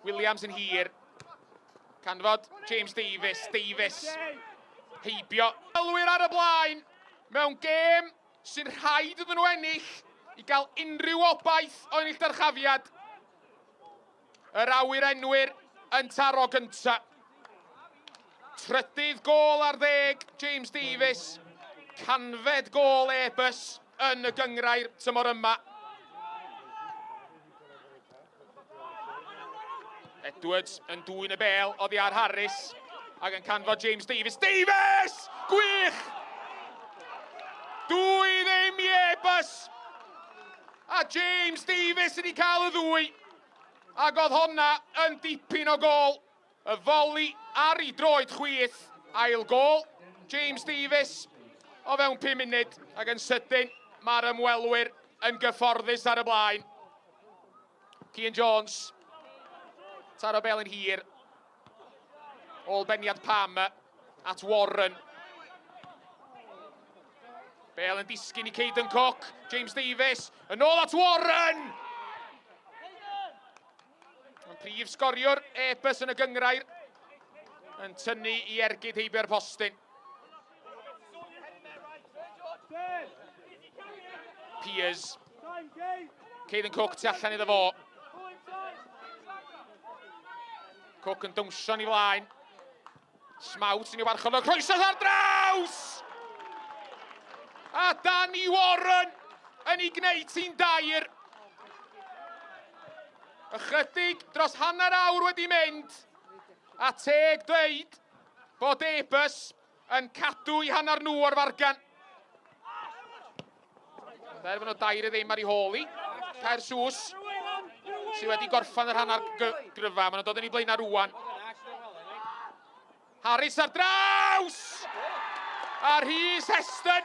Williams yn hir. Canfod James Davies, Davies heibio. Elwyr ar y blaen mewn gêm sy'n rhaid iddyn nhw ennill i gael unrhyw obaith o ennill dyrchafiad. Yr awyr enwyr yn taro gynta. Trydydd gôl ar ddeg, James Davies. Canfed gôl Airbus yn y gyngrair tymor yma. Edwards yn dwyn y bel oddi ar Harris ac yn canfod James Davies. Davies! Gwych! 2-0 i Airbus! A James Davies wedi cael y ddwy. Ac oedd honna yn dipyn o gol. Y foli ar ei droed chwith. Ail gol, James Davies o fewn 5 munud. Ac yn sydyn, mae'r ymwelwyr yn gyfforddus ar y blaen. Cian Jones, taro bel yn hir. Ôl beniad Palmer at Warren. Bel yn disgyn i Caden Cook. James Davies yn ôl at Warren! Yn prif sgoriwr Airbus yn y gyngrair yn tynnu i ergyd heibio'r postyn. Piers. Caden Cook tu allan iddo fo. Cook yn dawnsio ni flaen. Smout yn ei warchod o croeso ar draws! A Danny Warren yn ei gwneud ti'n dair. Ychydig dros hanner awr wedi mynd. A teg dweud bod Airbus yn cadw i hanner nhw o'r fargan. Fer fod nhw dair i ddim ar ei hôl i. Caer Sws sydd wedi gorffan yr hanner gryfa. Maen nhw'n dod yn ei blaenau rwan. Harris ar draws! A Rhys Heston,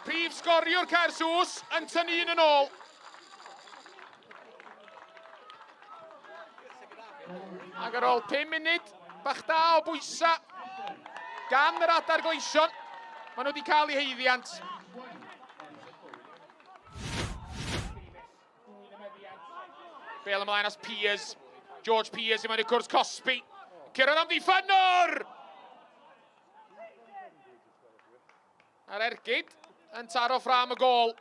prif sgoriwr Caer Sws, yn tynnu un yn ôl. Ac ar ôl 5 munud, bach da o bwysa gan yr adar gleision, maen nhw wedi cael eu heiddiant. Bel ymlaen as Peers. George Peers i mewn i'r cwrs cosbi. Cyrraedd am ddiffynwr! A'r ergyd yn taro ffrâm y gôl.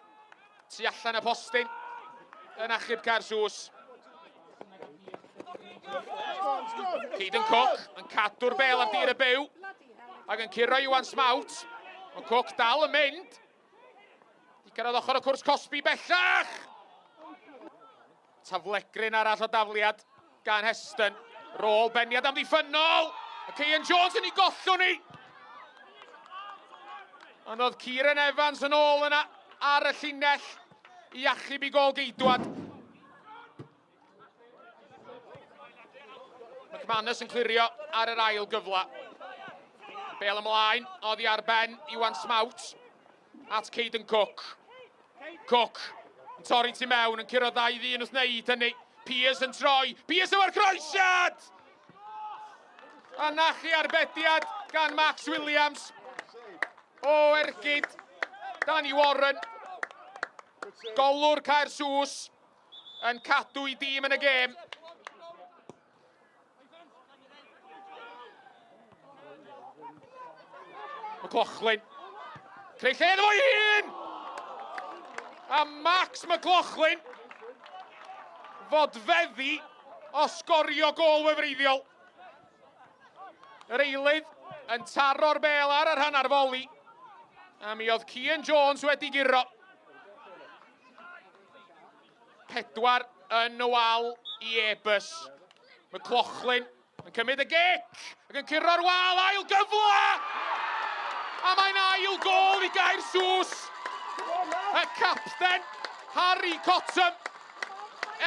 Tu allan y postyn yn achub Caersws. Caden Cook yn cadw'r bel ar dir y byw ac yn curo Iwan Smout. Mae Cook dal yn mynd. Di cyrraedd ochr y cwrs cosbi bellach! Taflegryn arall o dafliad gan Heston. Rôl beniad amddiffynnol! A Cian Jones yn ei gollwng ni! Ond oedd Kieran Evans yn ôl yna ar y llinell i achub i gol geidwad. McManus yn clirio ar yr ail gyfle. Bel ymlaen, oddi ar ben Iwan Smout at Caden Cook. Cook yn torri tu mewn, yn curo ddau ddyn wrth wneud hynny. Pears yn troi, Pears efo'r croesiad! A na chi arbediad gan Max Williams. O ergyd, Danny Warren. Golwr Caer Sws yn cadw i dîm yn y gêm. McLaughlin. Creu lle iddo fo'i hun! A Max McLaughlin fodfeddi o sgorio gôl wefreiddiol. Yr eilydd yn taro'r bel ar yr hanner foli. A mi oedd Cian Jones wedi guro. Pedwar yn y wal i Airbus. McLaughlin yn cymryd y gic ac yn curo'r wal, ail gyfle! A mae'n ail gôl i Gaer Sws. Y capten, Harry Cottam,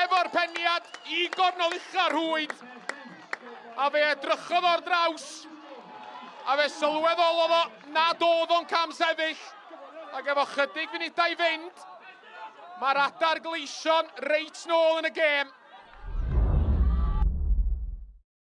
efo'r peniad i gornel ucha'r rhwyd. A fe edrychodd o'r draws. A fe sylweddolodd o nad oedd o'n cam sefyll. Ac efo chydig funudau i fynd, Mae'r adar gleision reit nôl yn y gêm.